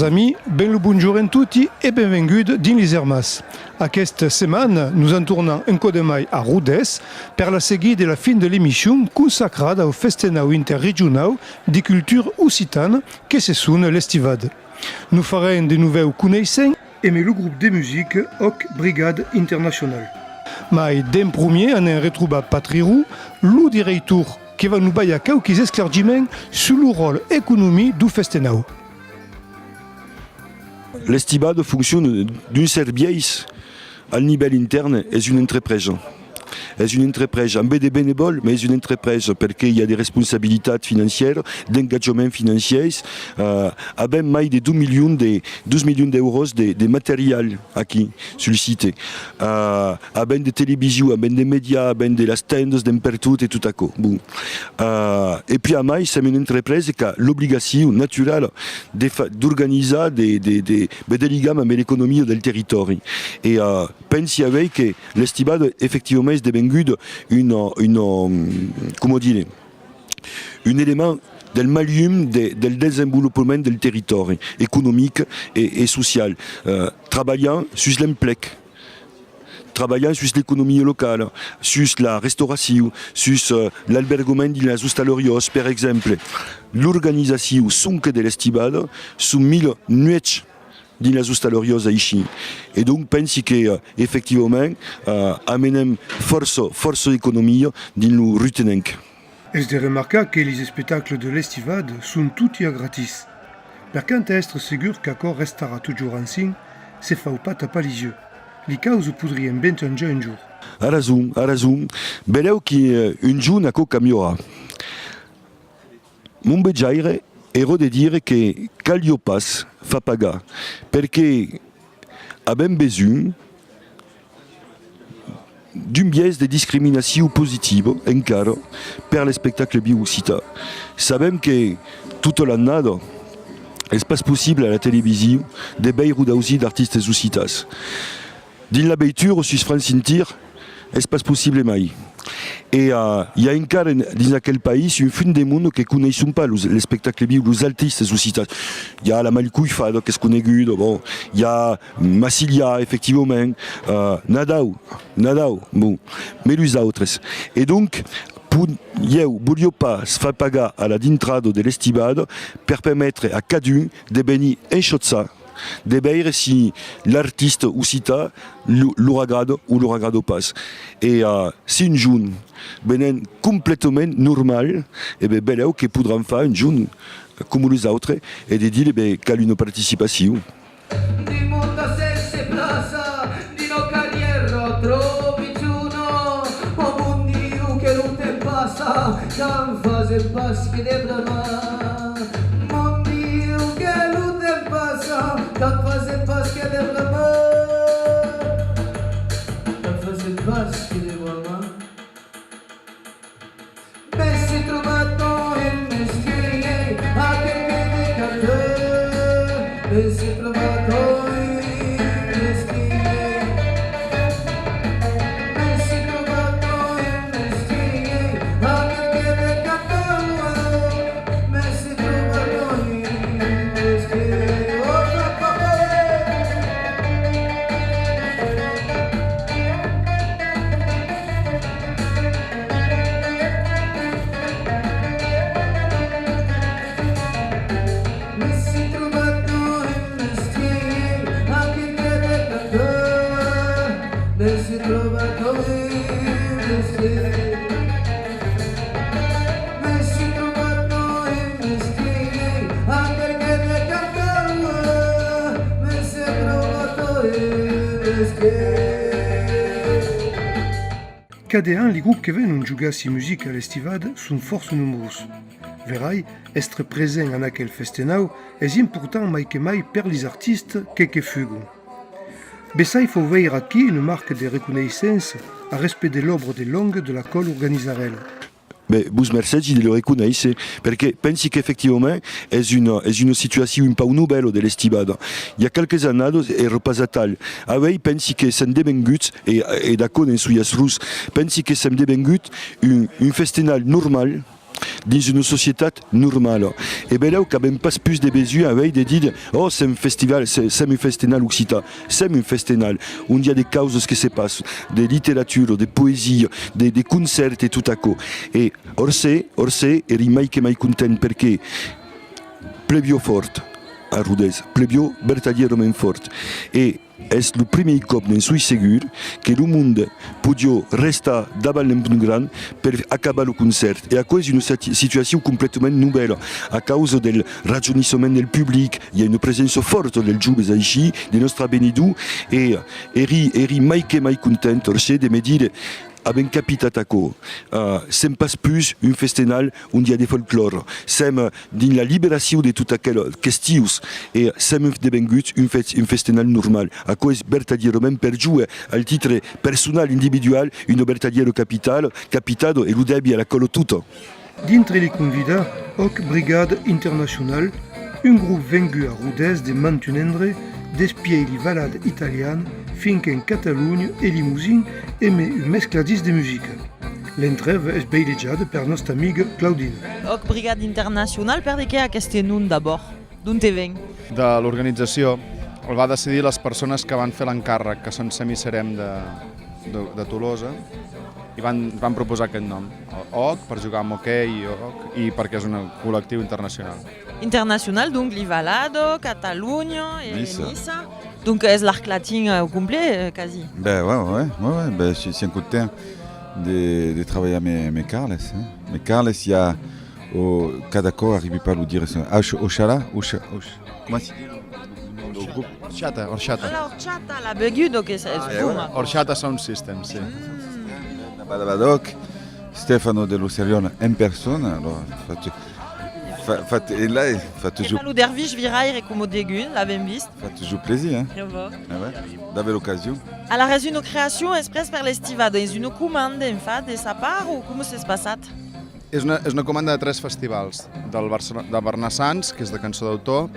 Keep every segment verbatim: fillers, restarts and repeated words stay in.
Amics, ben lo bonjorn en toti e benvengut dins Lis Ermas. Aquesta setmana, nos en tornam un còp de mai a Rodés per la seguida de la fin de l'emission consacrada au festenau interregionau de cultura occitana que se sona l'Estivada. Nos farem de novèus coneissents emé lo grop de musica Òc Brigada Internacionala. Mai d'en promier anem retrobar Patri Roux, lo director, que va nos balhar quauquis esclargiments sus lo ròtle economic dau festenau. L'Estivada fonciona d'un cèrt biais. Al nivèl intèrne, es una entrepresa. Es una entrepresa ambe de benevòls, mas es una entrepresa perque i a de responsabilitats financièras, d'engatjaments financièrs. Eh, avèm mai de dos milions de, dos milions d'èuros de, de material aquí, sul site. Eh, avèm de television, avèm de mèdias, avèm de las tendas d'en pertot e tot aquò. Bon. Eh, e puèi amai, sèm una entrepresa qu'a l'obligacion naturala de fa-, d'organizar de, de, de, ben, de ligams amb l'economia del territòri. E, eh, pensi avèi que l'Estivada, efectivament, es devenguda una, una, mm, coma dire, un element del malhum de, del desenvolopament del territòri economic e, e social. Eh, trabalhar sus l'emplec, trabalhar sus l'economia locala, sus la restauracion, sus, eh, l'albergament dins las ostalariás, per exemple. L'organizacion sonque de l'Estivada son mila nuèch dins las ostalariás aicí. E donc pensi que, eh, efectivament, eh, amenem fòrça, fòrça economia dins lo Rutenenc. Es de remarcar que lis espectacles de l'Estivada son toti a gratis. Per quant a èstre segur qu'aquò restarà totjorn ansin, se fau pas tapar lis uelhs. Li causas podrián ben cambiar un jorn. A rason, a rason. Belèu que, eh, un jorn aquò cambiarà. Mon vejaire èra de dire que caliá pas far pagar, perque avèm besonh d'un biais de discriminacion positiva encara per l'espectacle viu occitan. Sabèm que tota l'annada es pas possible a la television de veire o d'ausir d'artistes occitans. Dins la veitura sus France Inter es pas possible mai. E, eh, i a encara en, dins aquel país un fum de monde que coneisson pas los, l'espectacle viu, los artistes occitans. I a la Malcoifada qu'es coneguda, bon, i a Massilia, efectivament, eh, Nadau, Nadau, bon, mai los autres. E donc, po-, ieu voliá pas far pagar a la dintrada de l'Estivada per permetre a cadun de venir enchotjar de veire si l'artista occitan lo, lor agrada o lor agrada pas. E, eh, si un jorn venèm completament normal, e ben, belèu que podràn far un jorn coma los autres e de dire, ben, cal una participacion. Di monta sense plaça, di no carriera trovi giuno, oh mon Diu che lo temps passa, tant fase pas que de bramar. Mon Diu que lo temps passa, tant fase pas que de bramar. Tant fase pas que de bramar. Me si trobat un mesquier, aquel que de cantar. Me si trobat un mesquier. Me si trobat un mesquier, aquel que de cantar. Cada an, li grops que venon jogar si musica a l'Estivada son fòrça nombrós. Verai, èstre present en aquel festenau es important mai que mai per lis artistas que que fugon. Bessai fau veire aquí una marca de reconeissença a respècte de l'òbra de lònga de la còla organizarèla. Ben, vos mercegi de lo reconéisser, perque pensi qu'efectivament es una, es una situacion un pauc novèla de l'Estivada. I a qualques annadas èra pas atal. Avèi pensi que sèm devenguts, e, e d'aquò ne'n soi astrós, pensi que sèm devenguts un, un festenal normal, dins una societat normala. E benlèu qu'avèm pas pus de besonh avèi de dire: "Oh, sèm festival, se-, sèm un festenal occitan." Sèm un festenal, ont i a de causas que se passan, de literatura, de poesia, de, de concèrts e tot aquò. E Orsè, Orsè, èri mai que mai content perque pleviá fòrt a Rodés, pleviá vertadièrament fòrt. E es lo primièr còp, ne'n soi segur, que lo monde podiá restar davant l'Empont Grand per acabar lo concèrt. E aquò es una sati-, situacion completament novèla a causa del rajonissament del public. I a una presença fòrta dels joves aicí, de nòstre avenidor, e èri, èri mai que mai content, Orsè, de me dire: "Avèm capitat aquò, eh, sèm pas pus un festenal ont i a de folclòre, sèm, eh, dins la liberacion de tot aquel questions e sèm devenguts un fe-, un festenal normal." Aquò es vertadièrament per jo, eh, al titre personal, individual, una vertadièra capital, capitada, e lo dèbi a la Còla tota. Dintre li convidats, Òc Brigada Internacional, un grop vengut a Rodés de mantun endre, despièi li valadas italianas, fins qu'en Catalonha e Lemosin, emé un mescladís de musica. L'entrèva es veilejada per nòsta amiga Claudine. Òc Brigada Internacional, per de qué aqueste nom d'abòrd? D'ont te ven? De l'organització. El va decidir les persones que van fer l'encàrrec, que són Semi Serem de, de, de Tolosa, i van, van proposar aquest nom. Òc, per jugar amb hoquei i òc, i perquè és un col·lectiu internacional. Internacional, donc, li valadas, Catalonha e Niça. Niça. Donc, es l'arc latin, euh, au complet, euh, quasi. Ben, ouais, ouais, ouais, ouais, ben, je suis content de, de travailler avec mes, mes Carles, hein. Mes Carles, il y a, oh, cada còp arribi pas a lo dire, ox-, oxalà, oxa-, ox-, comment se dit le nom du groupe? Horchata, horchata. Ah, la horchata, la beguda que es, es bona. Horchata Sound System, sí. Badabadòc, Stefano de Lucerion en persona, alors, fa, fa, e là, fa toujours... E lo dervish viraire coma degun, l'avèm vist. Fa toujours plaisir, hein? Que va. Ah ouais, d'aver l'occasion. Alara, es una creacion exprès per l'estivada, es una comanda, en fach, de sa part, o coma s'es passat? És una, és una comanda de tres festivals, del Barcelona, de Barnassans, que és de cançó d'autor,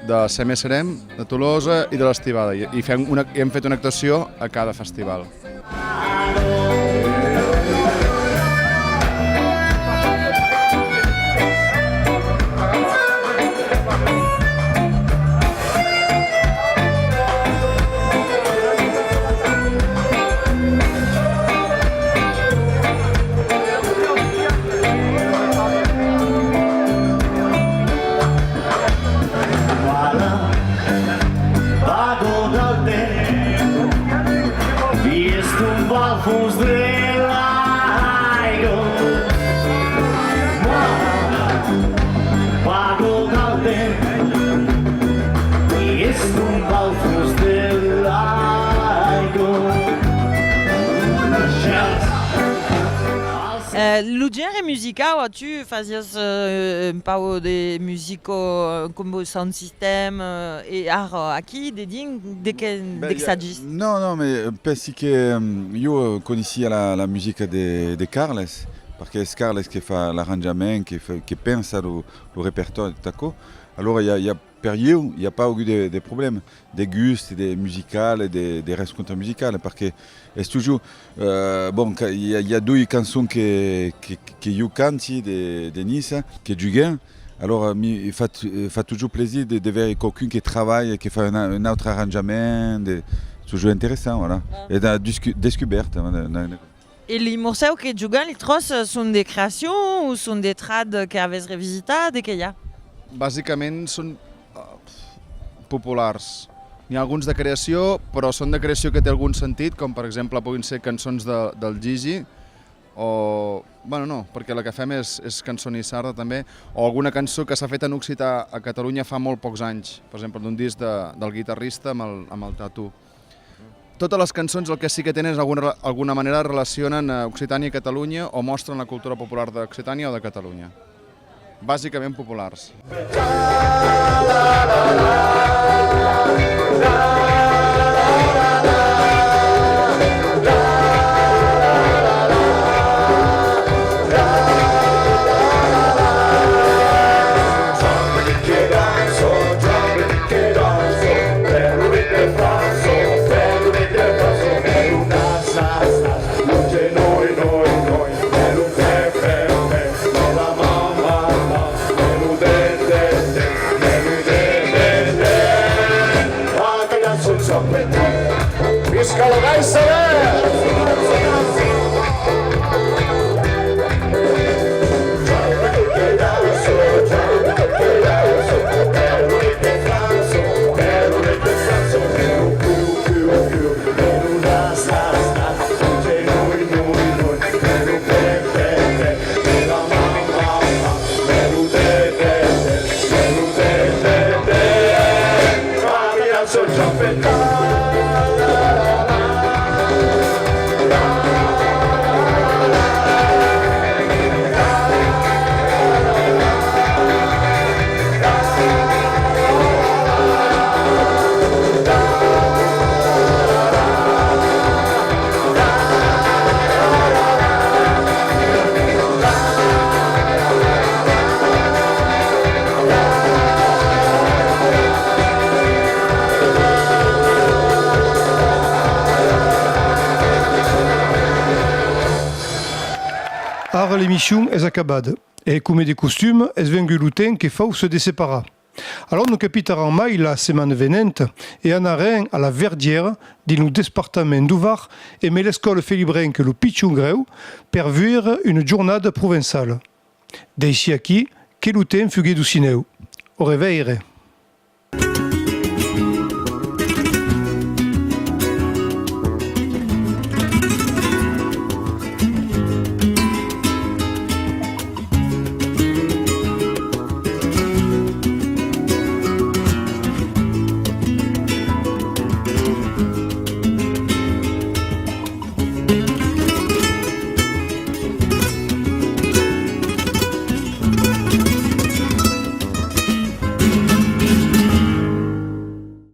de Seme Serem, de Tolosa i de l'Estivada. I, i fem una, i hem fet una actuació a cada festival. Eh, lo genre musicau, tu fasiás, eh, un pauc de musica, eh, coma sound system, eh, e ara aquí, dedins, de qué, de qué s'agís? Non, non, mais, eh, pensi que, eh, jo, eh, coneissiá la, la musica de, de Carles, perque es Carles que fa l'arranjament, que fa, que pensa lo, lo repertòri e tot aquò. Alora, i a, i a, per ieu, i a pas agut de, de problèma de gust, de musical, de, de rescòntre musical, perque es toujours, eh, bon, que i a, i a doi cançons que, que, que jo canti de, de Niça, que jugam, alora mi fa, fa toujours plaisir de, de veire qualqu'un que trabalha, que fa un, un autre arranjament, de, toujours interessant, voilà. E de descu-, descobèrta, voilà, una, una... E li morcèus que jugam, li tròç, son de creacion o son de trad que avètz revisitat, de qué i a? Bàsicament són, eh, populars. N'hi ha alguns de creació, però són de creació que té algun sentit, com per exemple puguin ser cançons de, del Gigi, o... Bueno, no, perquè la que fem és, és cançó niçarda també, o alguna cançó que s'ha fet en occità a Catalunya fa molt pocs anys, per exemple, d'un disc de, del guitarrista amb el, amb el Tatú. Totes les cançons el que sí que tenen és alguna, alguna manera relacionen a Occitània i Catalunya o mostren la cultura popular d'Occitània o de Catalunya. Bàsicament populars. Ara l'emission es acabada, e, coma de costum, es vengut lo temps que fau se desseparar. Alòrs nos capitaram mai la setmana venenta e anarem a la Verdièra, dins lo despartament deu Var, emé l'escòla felibrenca Lo Pichon Grèu, per viure una jornada provençala. D'aicí aquí, que lo temps fugue docinèu. Au reveire.